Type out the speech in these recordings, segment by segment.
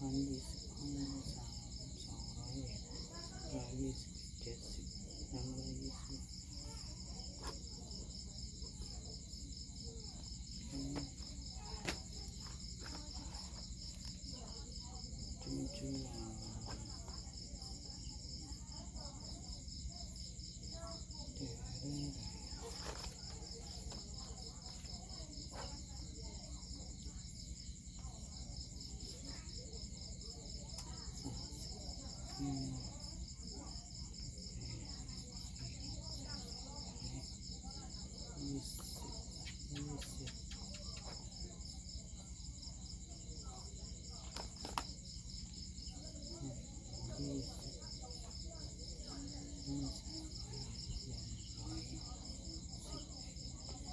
ယဲၢ်ဆံ ယဲၢ်ဆံ စၢ် စၢ် စၢ် ယဲၢ်ဆံ ယဲၢ်ဆံ ယဲၢ်ဆံ သၢဆံ ယဲၢ်ဆံ ယဲၢ်ဆံ သၢဆံ သၢဆံ သၢ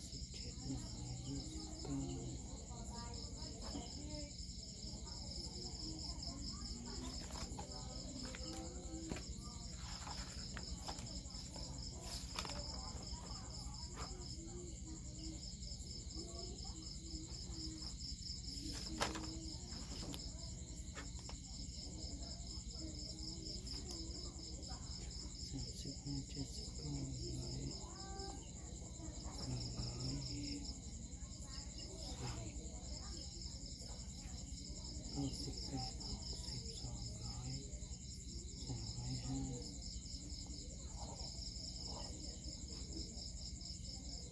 ဆံ သၢဆံ ယဲၢ်ဆံ ယဲၢ်ဆံ ယဲၢ်ဆံ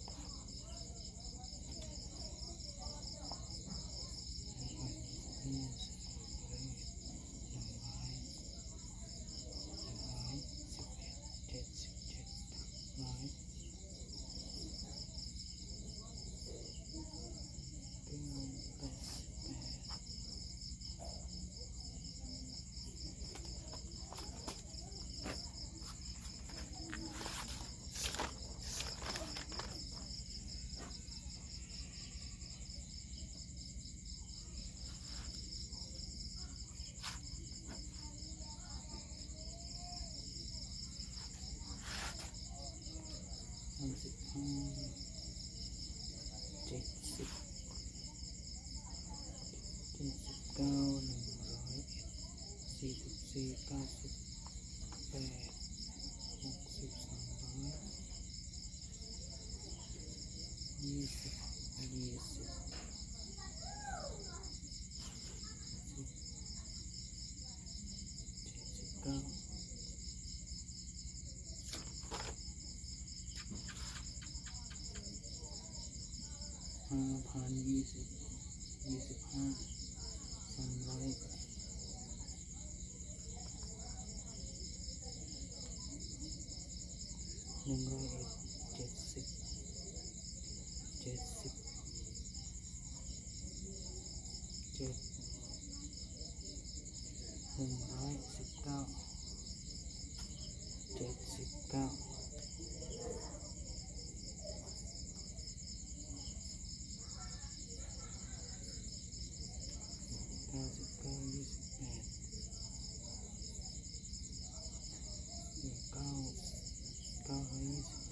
ငါးဆံ ယဲၢ်ဆံ ယဲၢ်ဆံ သၢဆံ သၢဆံ ယဲၢ်ဆံ ယဲၢ်ဆံ ယဲၢ်ဆံ သၢဆံ သၢဆံ ယဲၢ်ဆံ သၢဆံ ယဲၢ်ဆံ သၢဆံ ယဲၢ်ဆံ သၢဆံ ယဲၢ်ဆံ သၢဆံ ယဲၢ်ဆံ သၢဆံ ယဲၢ်ဆံ သၢဆံ ယဲၢ်ဆံ သၢဆံ ယဲၢ်ဆံ သၢဆံ သၢဆံ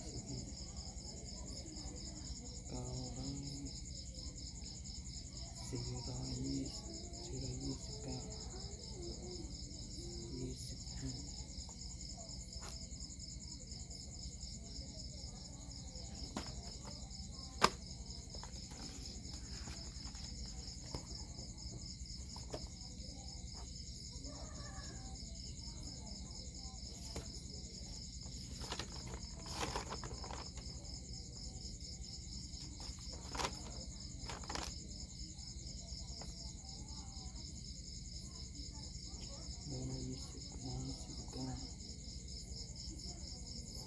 ယဲၢ်ဆံယဲၢ်, ကၢ, စံးဒီးယဲၢ်, စံးဒီးယဲၢ်ဆံကၢ, ယဲၢ်ဆံ, ယဲၢ်ဆံ, ယဲၢ်ဆံကၢ, သၢဆံကၢ, ဟိၣ်ဆံ,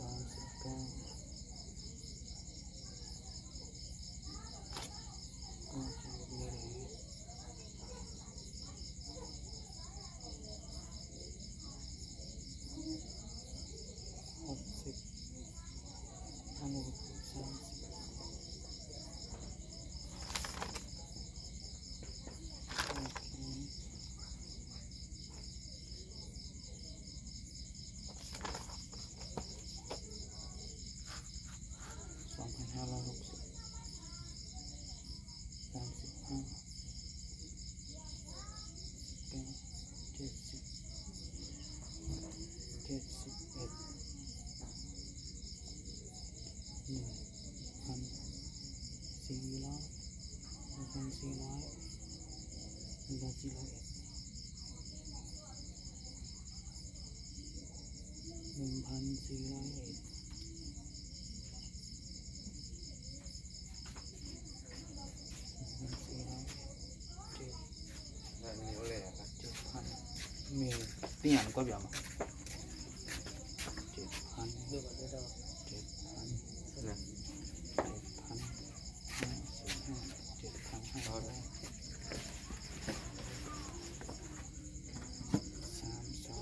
သၢဆံ, သွင်ၢ်ၢ်ၢ်ၢ်ၢ်ၢ်ၢ်ၢ်ၢ်ၢ်ၢ်ၢ်ၢ်ၢ်ၢ်ၢ်ၢ်ၢ်ၢ်ၢ်ၢ်ၢ်ၢ်ၢ်ၢ်ၢ်ၢ်ၢ်ၢ်ၢ်ၢ်ၢ်ၢ်ၢ်ၢ်ၢ်ၢ်ၢ်ၢ်ၢ်ၢ် သၢဆံ, သၢဆံ, ကၢ, ယဲၢ်ဆံ, ယဲၢ်ဆံအၢၣ်, နွံဖၢ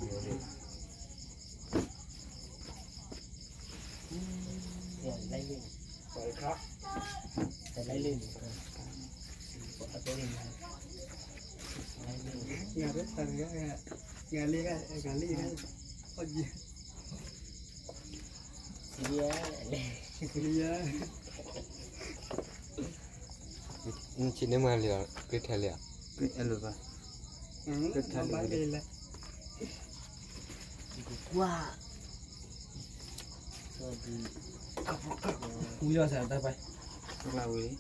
ၣ်စံလီၤ, နွံဖၢၣ်စံလီၤ, နွံဖၢၣ်စံလီၤအၢၣ်, နွံဖၢၣ်စံလီၤအၢၣ် မ့ၢ်သ့ၣ်ညါနကွၢ်ပၠးမး, နဆံးန့ၢ်မၤလံ, ကထါလံဧါ, ကထါလံ, ကွၢ်, ဝံၤလီၤစးတၢ်ပၢ်, ဝံၤလီၤ,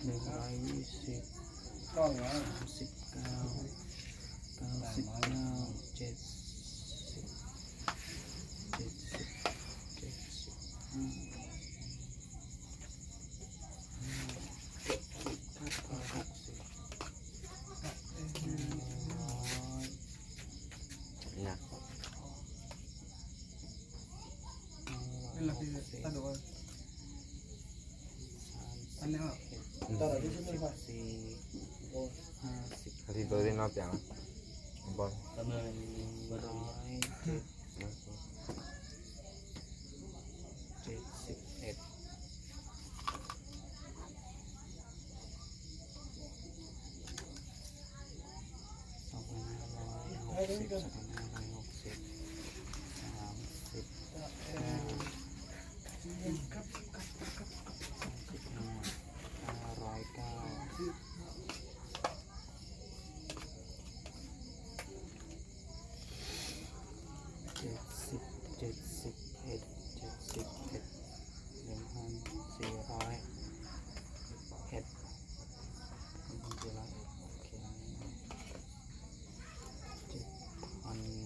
နွံဖၢၣ်ယဲၢ်ဆံ, သၢဆံကၢ, သၢဆံကၢ, ယဲၢ်ဆံ, ယဲၢ်ဆံ, ယဲၢ်ဆံ, အထံၣ်ဘၢသ့ၣ်နီၢ်ပၠးလီၤ, ဘီ, ယဲၢ်ဆံအၢၣ်, သၢဆံ, သၢဆံ, သၢဆံ, သၢဆံ, သၢဆံ, သၢဆံ, ယဲၢ်ဆံ, ယဲၢ်ဆံအၢၣ်, ယဲၢ်ဆံအၢၣ်, ယဲၢ်ဆံအၢၣ်, ယဲၢ်ဆံအၢၣ်, ယဲၢ်ဆံအၢၣ်, ယဲၢ်ဆံအၢၣ်, ယဲၢ်ဆံအၢၣ်,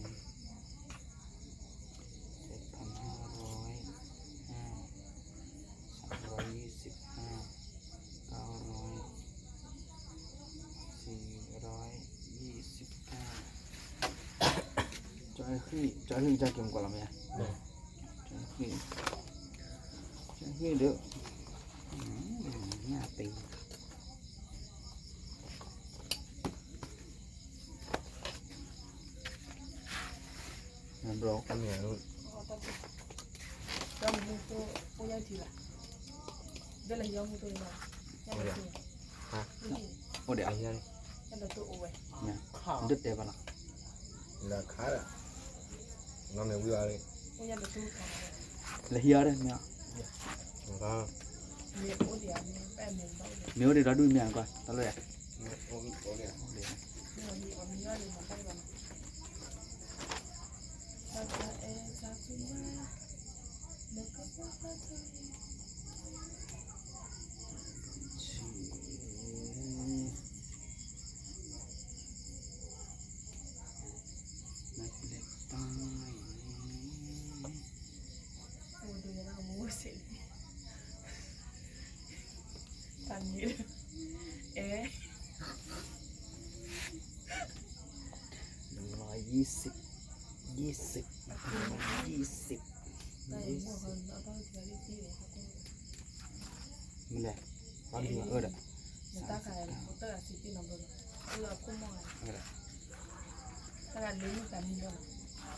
ဃံၣ်, ကၠီဃံၣ်ကစၢ်က့ၤမုၢ်ကီးလီၤမ့ၢ်ဧါ, ကၠီဃံၣ်, ကၠီဃံၣ်ဒီး, ညၣ်တ့, ဘျီ, အိၣ်ဒံး, ဒ်တဲဘၣ်လီၤ, လဲၤဟံးအီၤဒီးမ့ၢ်, မ့ၢ်အိၣ်ဒံးဒီဒူၣ်မ့ၢ်ဧါကွၢ်, တၢ်လၢယၤ, လီၤယံၤစ့း, ယံၤစ့း, ယံၤစ့း, ယံၤစ့း, မ့ၢ်လဲၣ်, ဘၣ်မံၤအၢဒီး,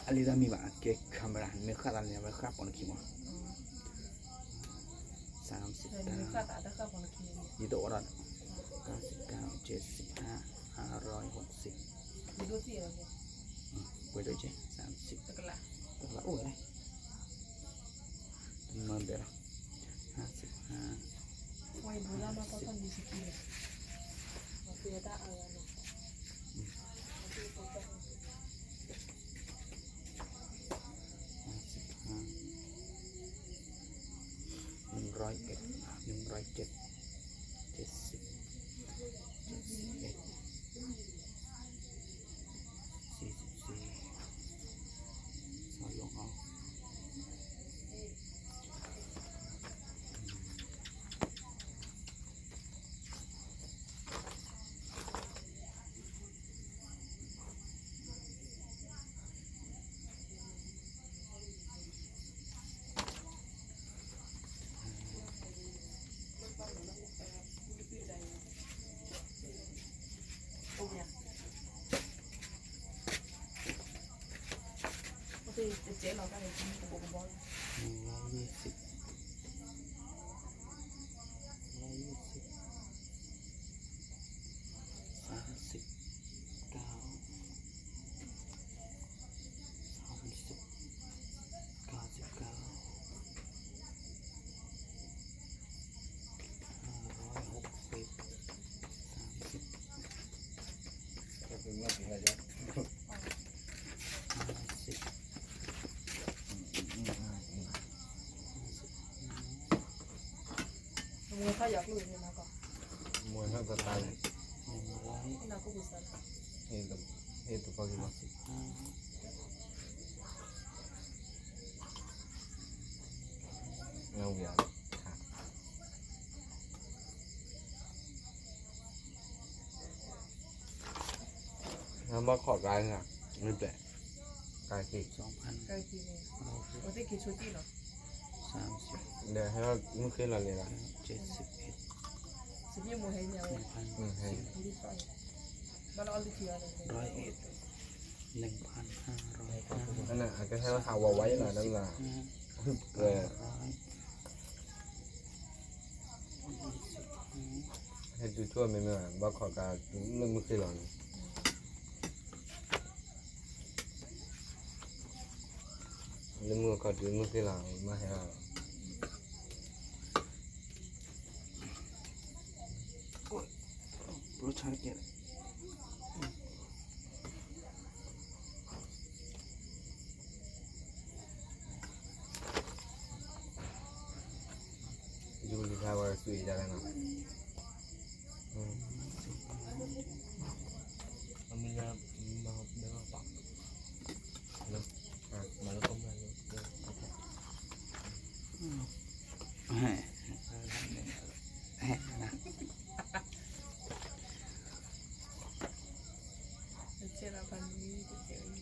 အလံၤတၢ်မံၤဘၣ်, အကဲ camera မ့ၢ်ဃၣ်သးန့ၣ် အဝဲဃၣ်ပိာ်နခံမး, စၢ်စ့း, ယတအိၣ်ဒီး, ကၠီစ့းကၠီ, ကၠီစ့းကၠီ, ဟါရီၣ်ဟိးစ့း, ပှဲၤဒိၣ်ကဲ, စၢ်စ့း, တကလးအိၣ်ဝဲလဲၣ်, တမၢဘဲလီၤ, ဟါစ့းဟါ ห้าสิบห้า, หนึ่งร้อยเอ็ด, หนึ่งร้อยเจ็ด, เจ็ดสิบ, เจ็ดสิบเอ็ด, สี่สิบสี่, สอดลงเอา สามสิบเก้า, สามสิบ, เก้าสิบเก้า, ห้าร้อยหกสิบ, สามสิบ, ห้าสิบ, ห้าสิบห้า, မွေးထီၣ်ယွၤကျိၣ်န့ၣ်နီၢ်ကီၢ်, မွေးထီၣ်သတးန့ၣ်, ဟ့ၣ်တ, ဟ့ၣ်တပီၢ်က့ၤဘၣ်, ငါဝံၤဧါ, ငါဘၣ်ခိးကါန့ၣ်, မ့ၢ်ပျဲၢ်, ကါက့ၤ, ကါက့ၤန့ၣ်, အဝဲသ့ၣ်က့ၤဆိက့ၢ်လီၤ, စၢ်, ဒီးဟဲမုၢ်ဃ့လီၤန့ၣ်လီၤ, စံးမ့ၢ်မိၢ်ဟဲန့ၣ်, ဘၣ်လီၤအီၣ်လုၢ်ထံအီၤန့ၣ်, ร้อยเอ็ด, หนึ่งพันห้าร้อยห้า, အကဟဲဟးဝးဝးယလီၤ, ဝဲ ဟဲတုၤဆိမ့မ့ၢ် ဘၣ်ခိးကါ လၢမုၢ်ဃ့လီၤန့ၣ်, လၢမုၢ်ခီတုၤမုၢ်ဃ့လီၤ မ့ၢ်ဟဲလီၤ, ယူၤလံခါဝဲ သူၣ်အံၤဒၣ်လဲၣ်နီၤ, အမ့ၢ်လၢ မၤလၢကီၢ်မုၢ်လၢ တကဲးလီၤဖးနံၤ, တကဲးလီၤ,